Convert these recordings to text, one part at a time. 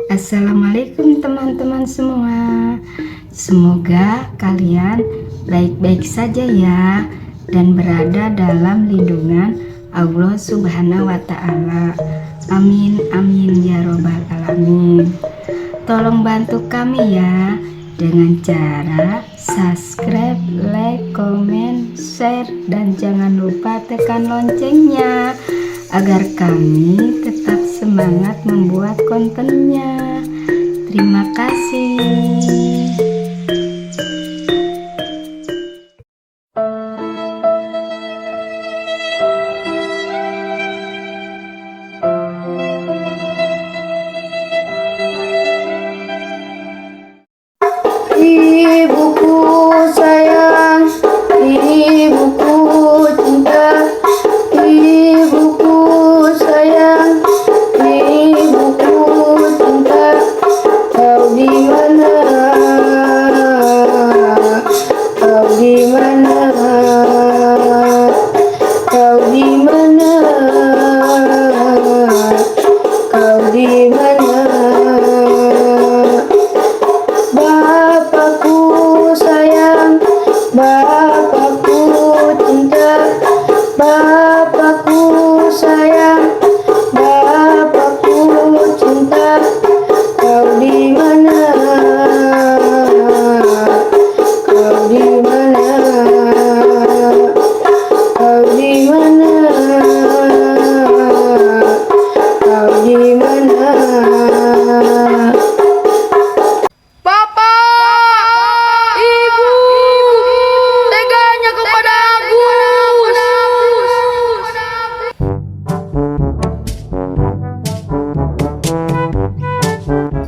Assalamualaikum teman-teman semua. Semoga kalian baik-baik saja ya dan berada dalam lindungan Allah Subhanahu wa Ta'ala. Amin amin ya robbal alamin. Tolong bantu kami ya dengan cara subscribe, like, comment, share, dan jangan lupa tekan loncengnya agar kami tetap semangat membuat kontennya. Terima kasih. Ibuku sayang, ibuku cinta, ibuku sayang, ibuku cinta. Kau di mana? Kau di mana? Kau di mana? Kau di mana? Bapakku sayang, bapakku cinta, bapakku sayang, bapakku cinta. Kau di mana? Kau di mana? Kau di mana? Kau di mana? Bapak, Ibu, teganya kepada Agus.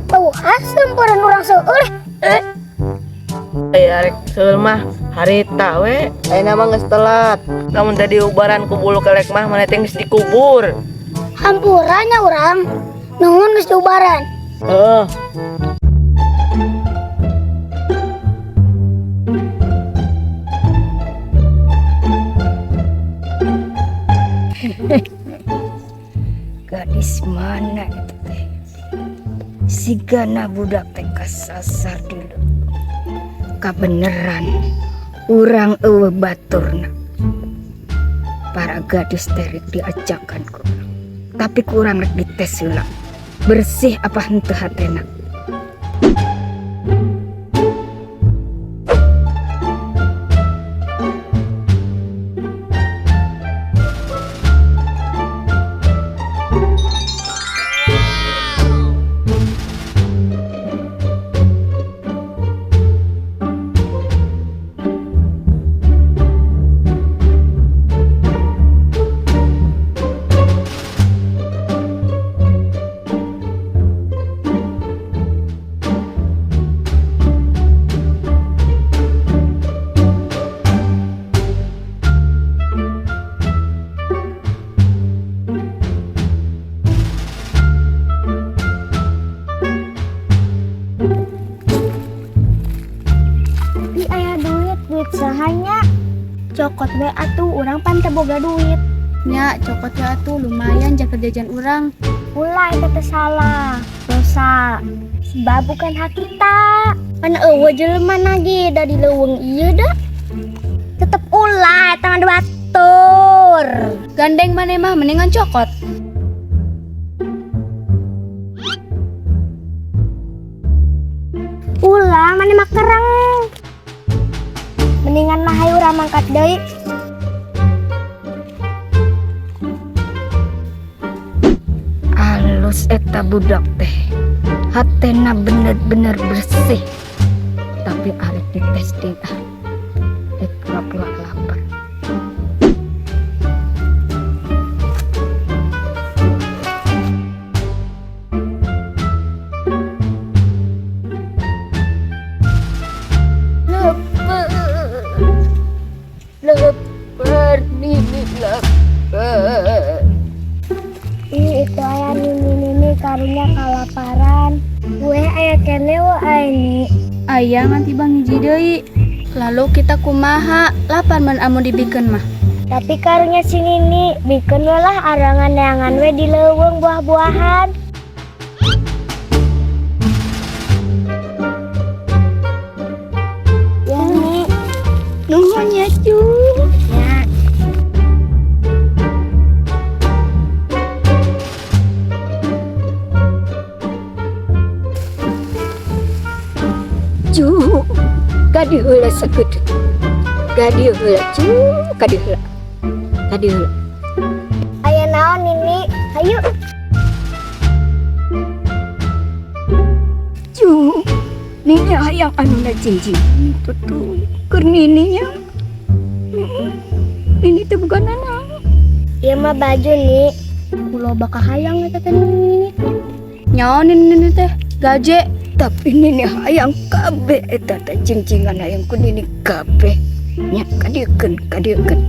Tuh, hasempuran urang seueur. Aya arek seueur mah harita we, ayeuna mah geus telat. Lamun tadi ubaran ku bulu kelek mah maneh teh geus dikubur. Hampura nya urang. Nuhun geus diubaran. Heeh. Gadis mana itu teh? Sigana budak teh kasasar dulu. Kabeneran urang euweuh baturna. Para gadis teh rek diajakan ku urang. Tapi ku urang rek dites heula. Bersih apa henteu hatena. Ih, aya duit, duit saha nya? Cokot we atuh, urang pan teu boga duit. Nya, cokot we atuh, lumayan jang jajan urang. Ulah, eta teh salah. Dosa. Sebab bukan hak kita. Pan euweuh jelema lagi da di leuweung ieu da. Tetep ulah eta mah batur. Gandeng maneh mah, mendingan cokot. Ulah, maneh mah kereng. Mendingan mah hayu urang mangkat deui. Alus eta budak teh. Hatena bener-bener bersih. Tapi arek dites deui ah. Eh, pura-pura lapar. Lapar. Lapar, Nini lapar. Ih, itu aya nini-nini karunya kalaparan. Kue aya keneh wa ini. Aya, ngan tibang hiji deui. Lalu kita kumaha? Lapar man amun dibikeun mah. Tapi karunya si Nini, bikeun we lah, arangan neangan we di leuweung buah-buahan. Kadieu heula sakedeung. Kadieu heula cu, kadieu heula. Kadieu heula. Aya naon Nini? Hayu. Cu, Nini hayang anu na jinjing itu tuh keur Nini nya. Nini teh bukan anak. Ieu mah baju nih. Kulo bakal hayang eta teh Nini. Nyaon nini teh gaje. Tapi Nini hayang kabeh eta teh jingjingan hayang ku Nini kabeh. Nya kadieukeun, kadieukeun.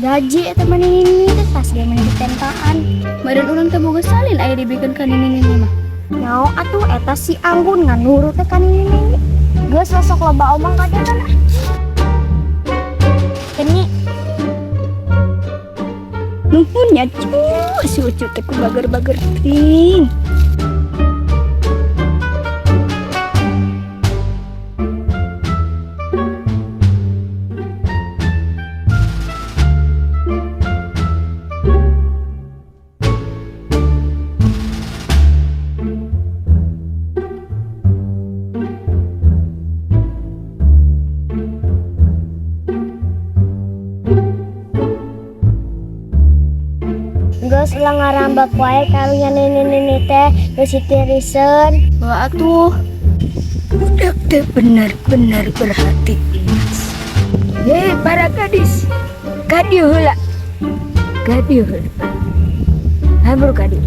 Gaji eta mah Nini teh pas dia mah ditentaan. Meureun urang teh boga salin aya dibikeun ka nini nini mah. Nyaho atuh eta si Anggun ngan nurut teh ka Nini. Geus sok loba omong ka dia lah. Keni Nuhun nya cu, si Ucu teh ku bager-bager ting. Geus ulah ngarambak wae karunya nini-nini teh geus tiriseun. Wah atuh. Budak teh benar-benar berhati emas. Hei para gadis, kadieu heula. Kadieu heula. Hayu bro kadieu.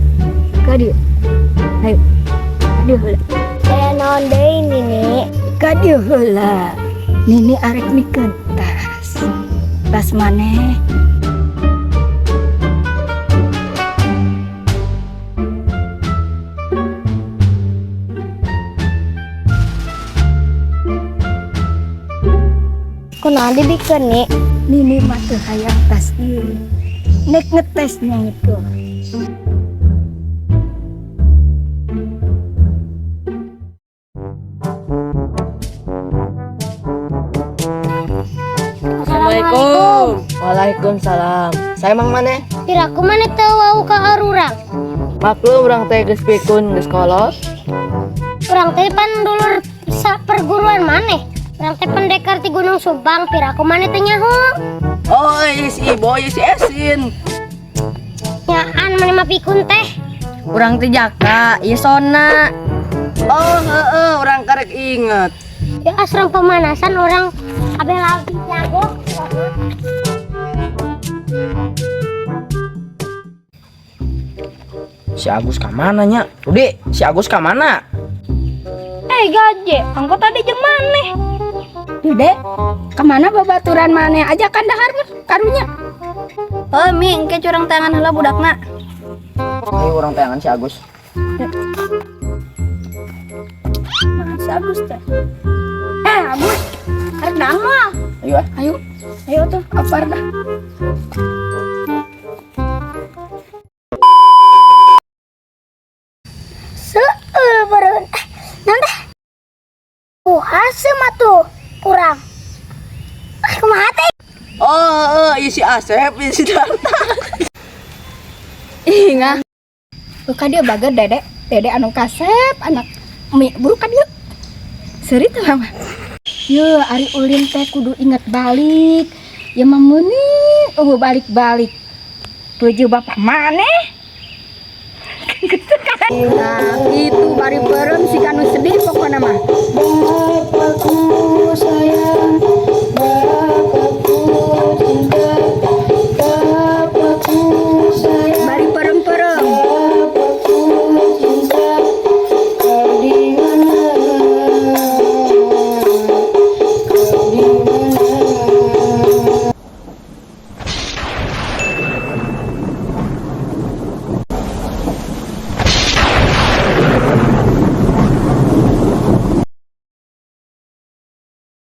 Kadieu. Hayu. Kadieu heula. Aya naon deui Nini? Kadieu heula. Nini arek mikeun tas. Tas maneh. Kunaon dibikeun nih? Nini mah teu hayang tas ieu. Nek ngetes nya itu. Assalamualaikum. Waalaikumsalam. Saya mang maneh? Piraku maneh teu wau ka arurang. Maklum urang teh geus pikun geus kolot. Urang teh pan dulur perguruan maneh. Urang teh pendekar ti Gunung Subang, piraku maneh teh nyaho. Oh, ieu si Ibo, ieu si Esin. Nyaan maneh mah pikun teh. Urang teh Jaka, ieu Sona. Oh, heeh, urang karek inget. Ya asrang pemanasan orang abe lagi jago. Si Agus ka mana nya? Rudi, si Agus ka mana? Gaje, angkot tadi jeung maneh. Dede, kemana babaturan maneh aja kan dahar mah karunya. Oh, Mi, engke curang tangan heula budakna. Ayo urang tayangan si Agus. Nah, si Agus teh. Agus, arek daang moal. Ayo ah. Ayo, ayo tuh, apar dah. Seueur beureun. Naon teh? Haseum atuh kurang. Kumaha teh? Oh, heeh, ieu si Asep, ieu si Darta. Ih, ngah. Ka dieu bager Dede, Dede anu kasep anak mie buru ka dieu. Seuri teh mah. Ye, ari ulin teh kudu inget balik. Ya mah meuni eueuh balik-balik. Beujeun bapak maneh. Nah, gitu bari beureum si kanu sedih pokona mah.